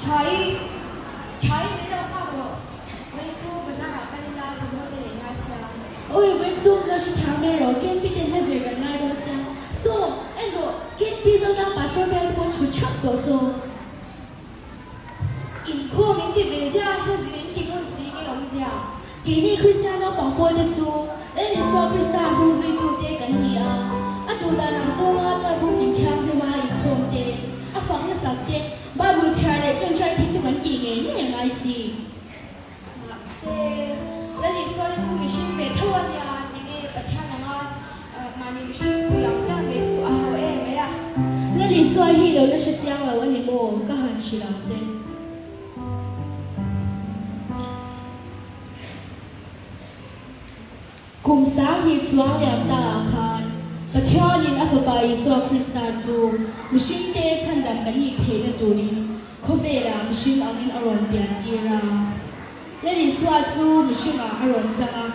Tha-i, Tha-i min lo nghak rawh. Vawiin chu bazar ah kal ila thawmhnaw te lei ngai sia. Awi, vawiin chu min lo hrethiam mai rawh, KNP ten hla zir kan lai dawn sia. Saw, en rawh, KNP Zotlang Pastor bial te pawh an chhut thap tawh saw. Inkhawm in ti ve zia, hla zir in ti ngun si nge awm zia. Keini Kristian naupang pawl te chu Lal Isua Krista hnung zuitute kan ni a, a duh dan ang zawnga Bible in thianghlim a inkhawm te, a fak hnasak te, Bible chhiar leh ṭawngṭai te chu kan tih ngei ngei a ngai si. Mahse, Lal Isua te chu mihring ve tho a nia, tinge Pathian anga mahni mihring pui ang piang mai chu a ho em mai a. Lal Isua hi lo la hre chiang lo a ni maw? Ka han hrilh ang che. Kum 2000 chuang liam ta ah khan Pathianin a Fapa Isua Krista chu mihringte chhandam kan nih theihna turin khawvelah mihring angin a rawn pian tir a. Lal Isua chu mihringah a rawn chang a.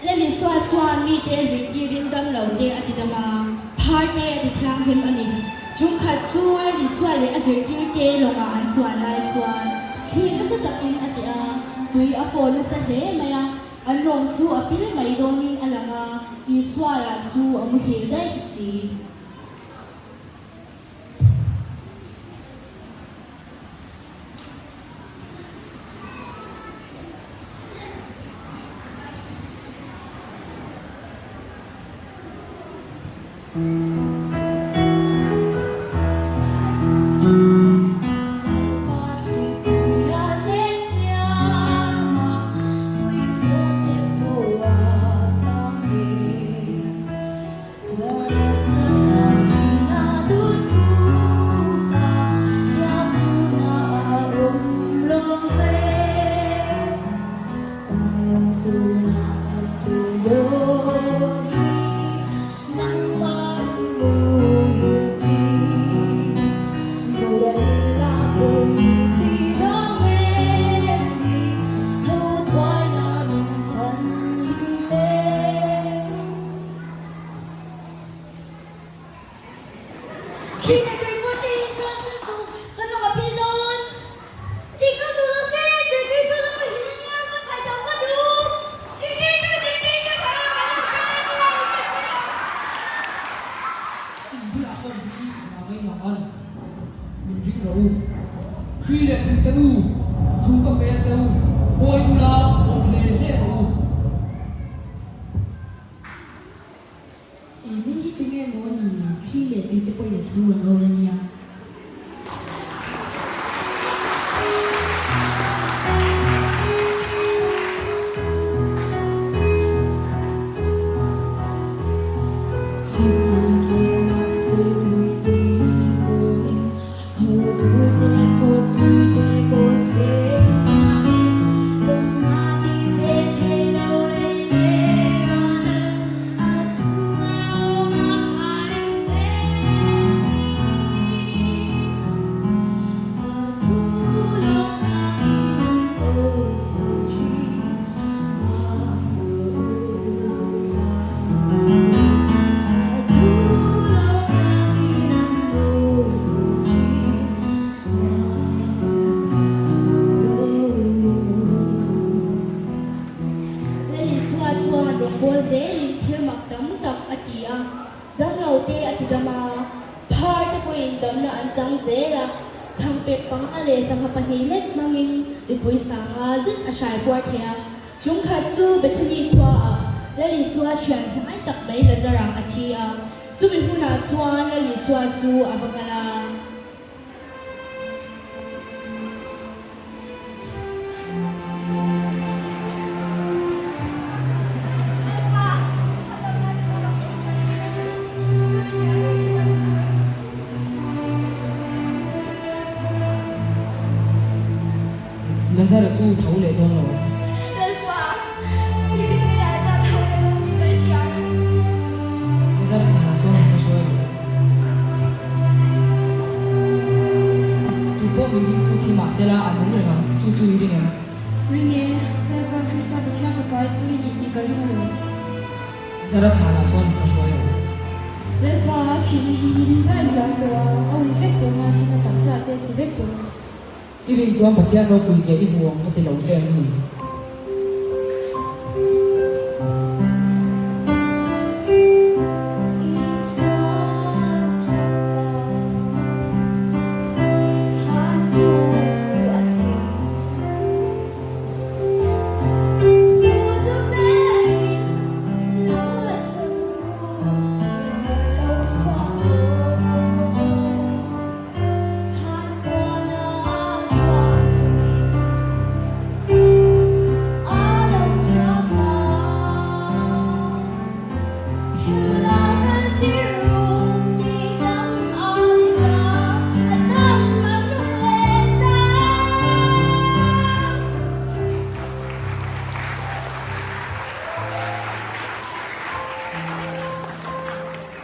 Lal Isua chuan mite zirtirin dam lo te a ti dam a, phar te a ti thianghlim a ni. Chung khat chu Lal Isua leh a zirtirte lawngah an chuan lai chuan thli nasa takin a tleh a, tui a fawn nasa hle mai a, an lawng chu a pil mai dawnin a lang a, Isua lah chu a muhil daih si. In bulah ka awm hi vang in mak an, min ring rawh u. Khrih leh tui te u, thu ka pe a che u, ngawi ula awm hle hle rawh u. He mi hi tunge maw ni? Thli leh tui te pawhin a thu an awi a nia. Lal Isua chuan rawngbâwl zêlin thil mak tam tak a ti a, damlo te a ti dam a, phar te pawhin damna an chang zêl a, chhangpek panga leh sangha pahnih lek hmangin mipui sanga zet a hrai puar thei a. Chung khat chu Bethany khuaah Lal Isua thian hnai tak mai Lazara a thi a, chumi hmunah chuan Lal Isua chu a va kal a. Lazara chu tho leh dawn lo. Lalpa, i thil lei ah chuan tho leh dawn tih kan hria. Lazara thlanah chuan an va hruai lo. Tu pawh mihring chu thi mah sela a nung reng ang, chu chu i ring em? Ring e, Lalpa Krista Pathian Fapa i chu i nih tih ka ring a lo. Lazara thlanah chuan an va hruai lo. Lalpa, a thihna hi ni ni hlai liam tawh a, a ui vek tawh mahse na taksa te che vek dawn a. I rin chuan Pathian ropui zia i hmu ang ka ti lo che em ni?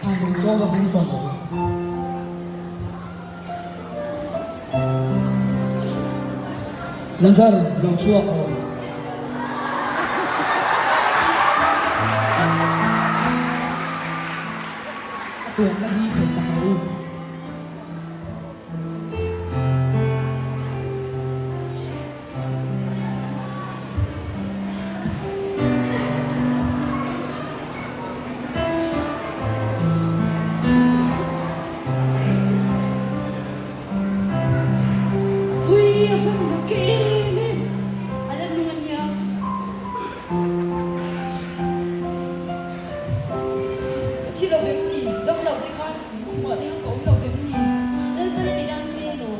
Thlan lung zawng va hung chuan rawh u. Lazar, lo chhuak rawh. A tuamna hi phelsak rawh u. Ui a va mak em em, a la nung a nia. Ka thi lo vem ni, dam lo te khan khumah te khan ka awm lo vem ni. Lalpa ti dang che maw?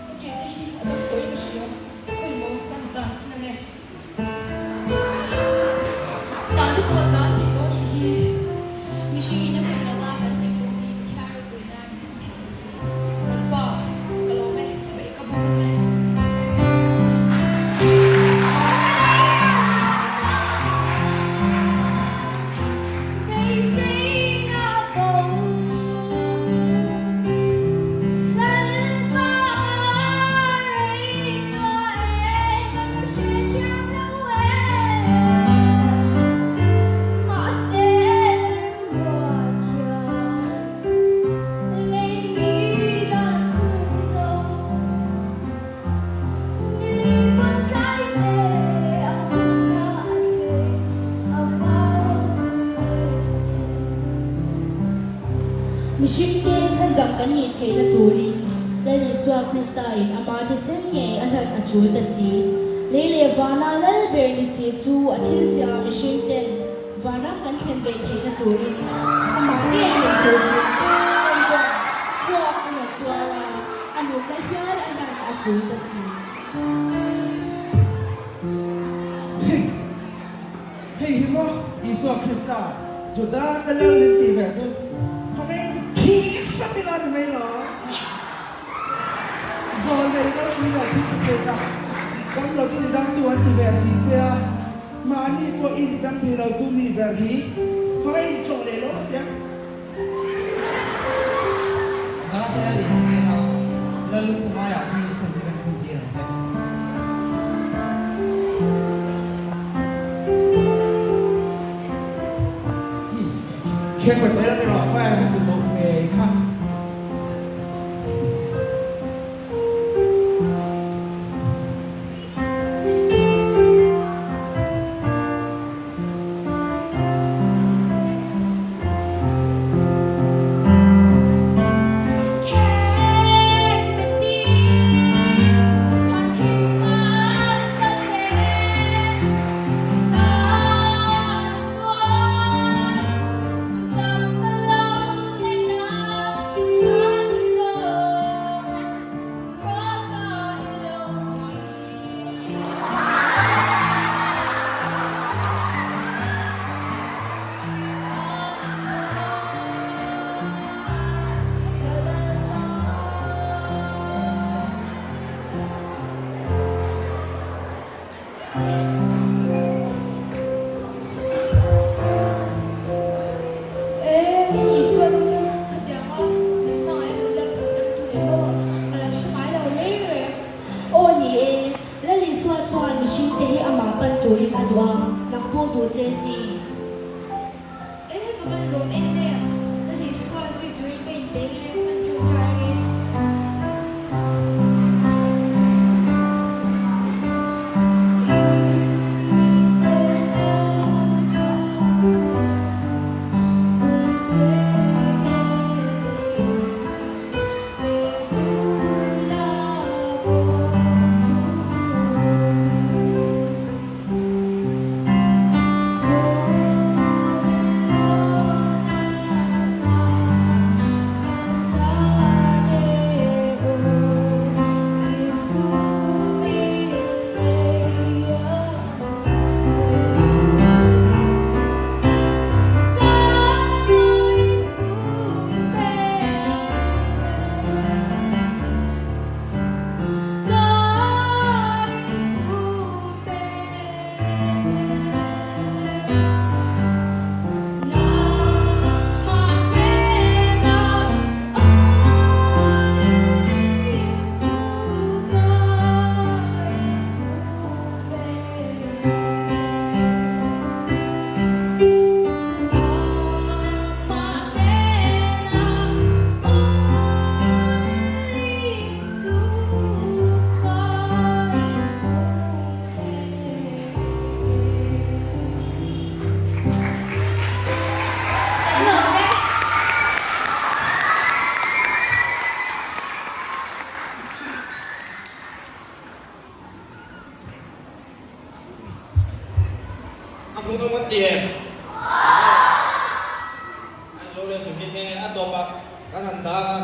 Ka ke te hi a dam tawhin ka hria, khawi maw kan tlan chin ange. Tlan te pawh a tlan theih dawn nih hi. Mihring in a hmun lama kan tih pawh hi Pathian ropui nan hman theih nih hi. Lalpa, ka lawm e, chibai ka buk a che. Mihringte chhandam kan nih theihna turin Lal Isua Krista in ama thisen ngei a hlan a tul ta si. Lei leh vana lal ber ni si chu a thil siam mihringten vanram kan thlen ve theihna turin amah ngeiin puhzin enkawl vuak a rawn tuar a, a nunna hial a hlan a tul ta si. Hei, hei hi maw Isua Krista, Juda te lal min tih ve chu khawngaiin thi hrep ila ni mai lo. Zawl nei ropui leh thil ti thei tak, dam lo te ni dangtu an ti ve si che a, mahni pawh i ni dam thei lo chu ni ber hi khawngaiin tlawh leh lo rawh tiang. Juda te lal in ti ve la, lal lukhum aiah hi lukhum hi kan khum tir ang che. Kheng ve tawh ila erawh fire kan ti tawh ngei kha. E, Isua chu khatianga min hmangaih a hmun lo chhan dam tu ni maw? Ka lo hre ngai lo reng reng. Aw ni e, Lal Isua chuan mihringte hi amah pan turin a duh a, nang pawh duh che si. E, ka van lawm em em, Lal Isua zui turin ka inpe nge, kan tawngtai nge. Hmuhnawm kan ti em? Aizawl leh Sawmhnih nge a tawpah kan han dah a.